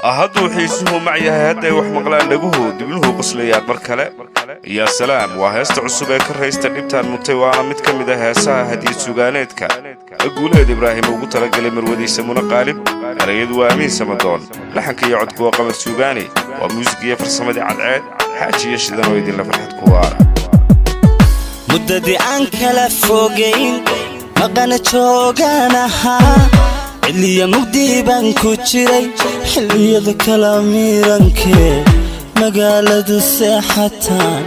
Hadduu xiisuhu mac yahay, hadday wax maqlaan dhaguhu, dibnuhu qoslayaan mar kale. Yaa salaam! Waa heesta cusub ee ka raysta dhibtaan mutay, waana mid ka mid a heesaha hadiyad sugaaneedka Guuleed Ibraahim ugu talagalay marwadiisa Muna Qaalib. Erayadu waa Amiin Samadoon, laxanka iyo codku waa Qamar Suugaani, waa muusig iyo farsamadii Cadceed Xaaji iyo Shidan oo idinla farxad ku waara. Muddadii aan kala fogayn, maqana joogaan ahaa, xilliya mugdii baan ku jiray, xilliyada kala miirankee magaaladu seexataan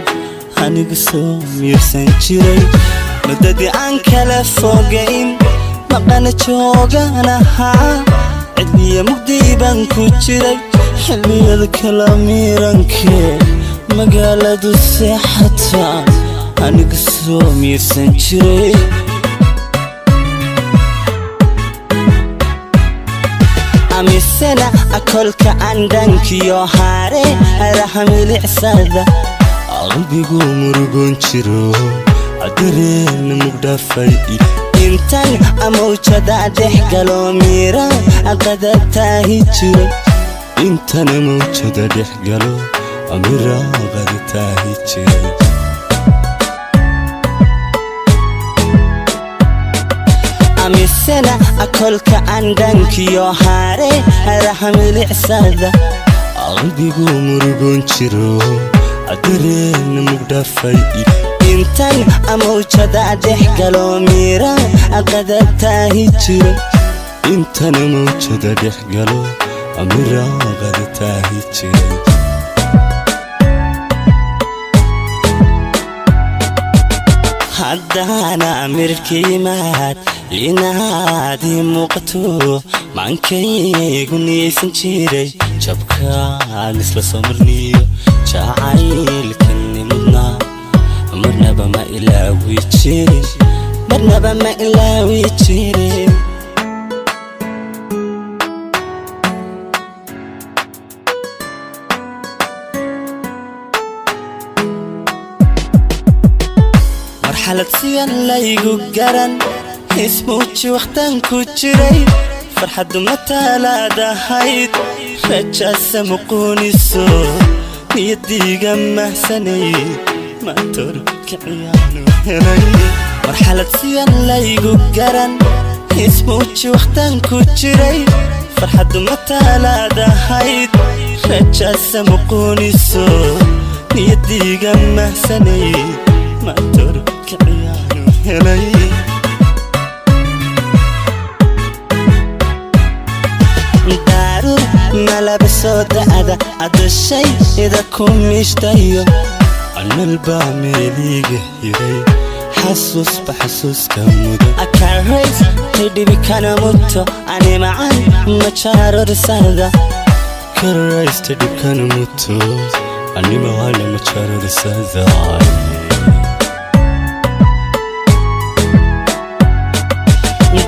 anigu soo miirsan jiray. Muddadii aan kala fogayn, maqana joogaan ahaa, xilliya mugdii baan ku jiray, xilliyada kala miirankee magaaladu seexataan anigu soo miirsan jiray. Amisena akolka andhankiyo haare haraha milicsada, qalbigu murugoon jiro, dareena mugdhaafay. Intan amawjada dhex galo, miira qada taahi jiray. Intana mawjada dhex galo, miraaqada taahi jiray. Amisena akolka andhankiyo haare haraha milicsada, qalbigu murugoon jiro, dareena mugdhaafay. Intan amawjada dhex galo, miira qada taahi jiray. Intana mawjada dhex galo, miraaqada taahi jiray. Haddaana mirkiimaad inaad ii muuqato, maankaygu niyaysan jiray, jabkaan isla soo marniyo jacaylkani mudnaa, marnaba ma ilaawi jirin, marnaba ma ilaawi jirin. Marxalad siyan laygu garan, ismuuji wakhtaan ku jiray, farxaddu mataalaadahayd, rajaasa muquuniso niyadiiga mahsanay, matorkiciyaanu helay. Marxalad siyan laygu garan, ismuuji wakhtaan ku jiray, farxaddu mataalaadahayd, rajaasa muquuniso niyadiiga mahsanay, matorkiciyaanu helay. Daarur malaba soo da'da adashayda ku miishtayo. Analbaa meeliiga hiray, xasuusba xasuuska mudan. Akarays tidhibi kana muto, ani macan majarorsada. Karaysta dhibkana muto, animaana majarorsada.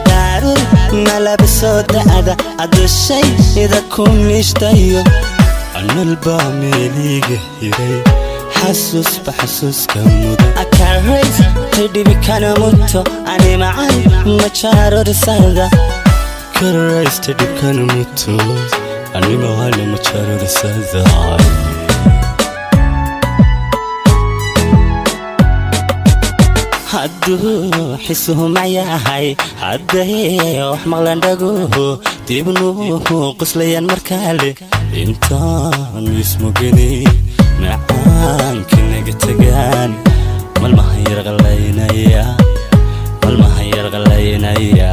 Daarur malaba soo da'da adashayda ku miishtayo. Analbaa meeliiga hiray, xasuusba xasuuska mudan. Akarays tidhibi kana muto, ani macan majarorsada. Karaysta dhibkana muto, animaana majarorsada. Hadduu xisuhu mayahay, hadday wax maqlaan dhaguhu, dibnuhu qoslayaan markaale, Intaan ismuganay macaanka naga tagaan, malmahan yarqalaynaya, malmahan yarqalaynaya.